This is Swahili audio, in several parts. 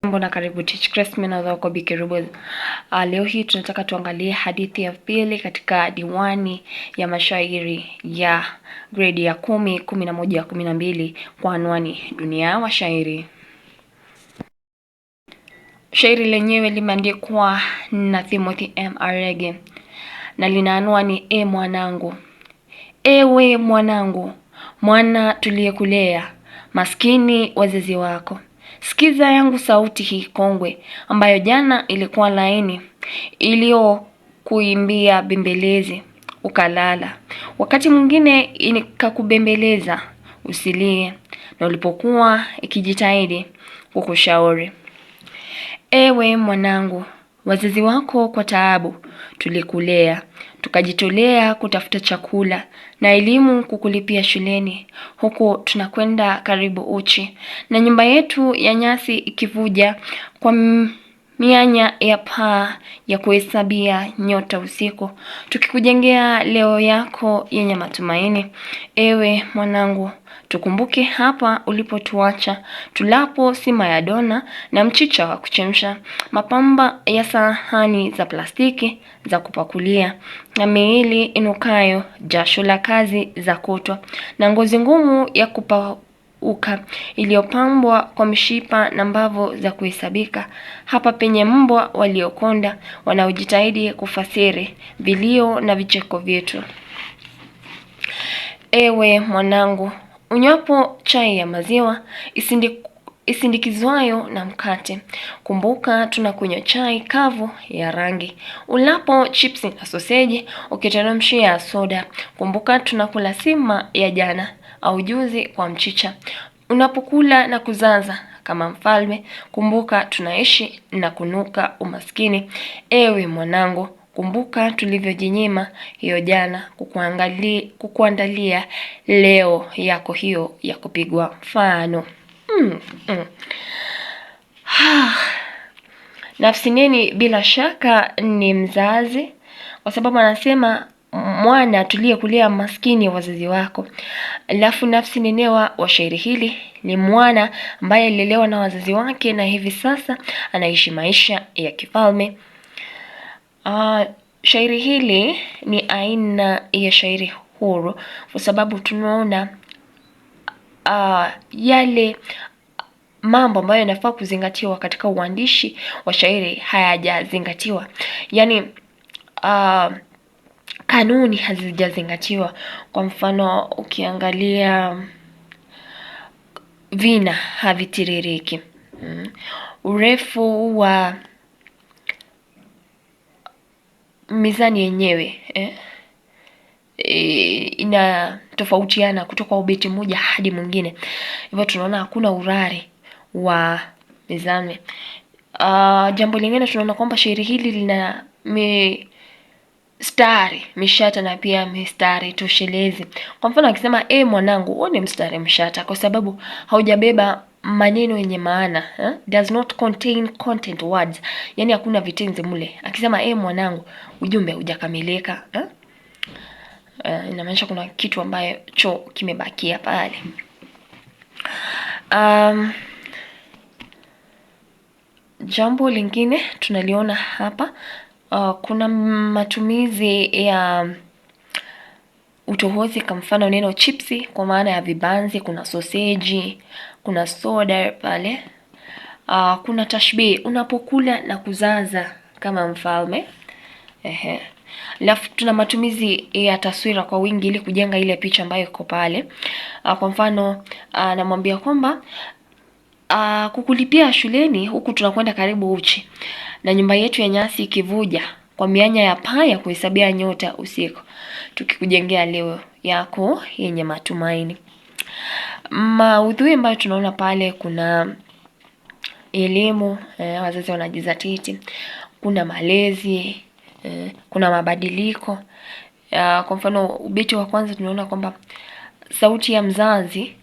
Jambo na karibu Teach Crest, mimi nahodha wako Bi Kerubo. Leo hii tunataka tuangalie hadithi ya pili katika diwani ya mashairi ya gredi ya 10, 11, 12 kwa anwani Dunia ya Mashairi. Shairi lenyewe limeandikwa na Timothy M. Arege na lina anwani E mwanangu. Ewe mwanangu, mwana tuliyekulea, maskini wazazi wako. Sikiza yangu sauti hii kongwe, ambayo jana ilikuwa laini, iliyokuimbia bembelezi ukalala. Wakati mwingine ikakubembeleza usilie, na ulipokuwa ikijitahidi kukushauri. Ewe mwanangu, wazazi wako kwa taabu tulikulea, tukajitolea kutafuta chakula na elimu kukulipia shuleni, huku tunakwenda karibu uchi, na nyumba yetu ya nyasi ikivuja kwa mianya ya paa ya kuhesabia nyota usiku, tukikujengea leo yako yenye matumaini. Ewe mwanangu, tukumbuke hapa ulipotuacha, tulapo sima ya dona na mchicha wa kuchemsha, mapamba ya sahani za plastiki za kupakulia, na miili inukayo jasho la kazi za kutwa, na ngozi ngumu ya kupauka iliyopambwa kwa mishipa na mbavu za kuhesabika, hapa penye mbwa waliokonda wanaojitahidi kufasiri vilio na vicheko vyetu. Ewe mwanangu, unywapo chai ya maziwa isindikizwayo na mkate, kumbuka tunakunywa chai kavu ya rangi. Ulapo chipsi na soseji ukiteremshia soda, kumbuka tunakula sima ya jana au juzi kwa mchicha. Unapokula na kuzaza kama mfalme, kumbuka tunaishi na kunuka umaskini. Ewe mwanangu, kumbuka tulivyojinyima hiyo jana kukuandalia leo yako hiyo ya kupigwa mfano. Nafsi neni bila shaka ni mzazi, kwa sababu anasema mwana tuliyekulea maskini wazazi wako. Alafu nafsi nenewa wa shairi hili ni mwana ambaye alilelewa na wazazi wake na hivi sasa anaishi maisha ya kifalme. Shairi hili ni aina ya shairi huru kwa sababu tunaona yale mambo ambayo yanafaa kuzingatiwa katika uandishi wa shairi hayajazingatiwa. Yaani kanuni hazijazingatiwa. Kwa mfano ukiangalia vina havitiririki. Urefu wa mizani yenyewe inatofautiana kutoka ubeti mmoja hadi mwingine. Hivyo tunaona hakuna urari wa mizani. Jambo lingine tunaona kwamba shairi hili lina mistari mishata na pia mistari toshelezi. Kwa mfano akisema e mwanangu, huo ni mstari mshata kwa sababu haujabeba maneno yenye maana, Does not contain content words. Yani hakuna vitenzi mle. Akisema e mwanangu, ujumbe hujakamilika. Inamaanisha kuna kitu ambacho kimebakia pale. Jambo lingine tunaliona hapa, kuna matumizi ya utohozi, kwa mfano neno chipsi kwa maana ya vibanzi, kuna soseji, kuna soda pale. Kuna tashbih, unapokula na kuzaza kama mfalme. Alafu tuna matumizi ya taswira kwa wingi ili kujenga ile picha ambayo iko pale. Kwa mfano namwambia kwamba kukulipia shuleni huku tunakwenda karibu uchi, na nyumba yetu ya nyasi ikivuja kwa mianya ya paa ya kuhesabia nyota usiku, tukikujengea leo yako yenye matumaini. Maudhui ambayo tunaona pale, kuna elimu, wazazi wanajizatiti, kuna malezi, kuna mabadiliko. Kwa mfano ubeti wa kwanza tunaona kwamba sauti ya mzazi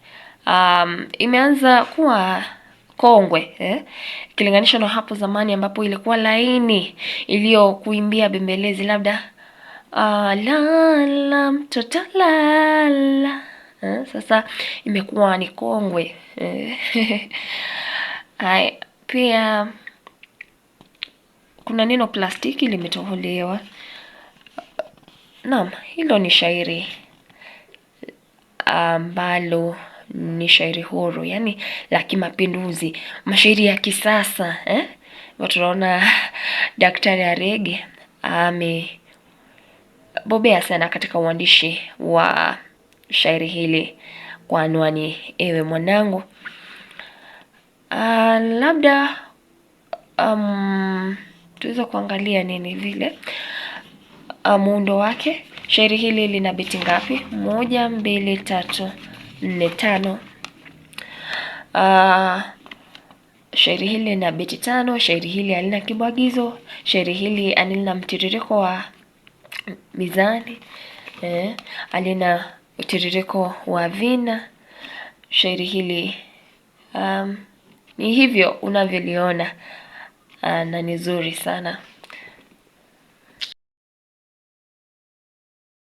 imeanza kuwa kongwe, ikilinganishwa na hapo zamani ambapo ilikuwa laini iliyokuimbia bembelezi, labda lala mtoto lala. Sasa imekuwa ni kongwe. Pia kuna neno plastiki limetoholewa. Naam, hilo ni shairi ambalo ni shairi huru, yani la kimapinduzi, mashairi ya kisasa eh? Tunaona Daktari Arege amebobea sana katika uandishi wa shairi hili kwa anwani Ewe Mwanangu. Labda tuweza kuangalia nini vile muundo wake. Shairi hili lina beti ngapi? 1, 2, 3, 4, 5. Shairi hili lina beti 5. Shairi hili halina kibwagizo. Shairi hili halina mtiririko wa mizani, halina mtiririko wa vina. Shairi hili ni hivyo unavyoliona, na ni zuri sana.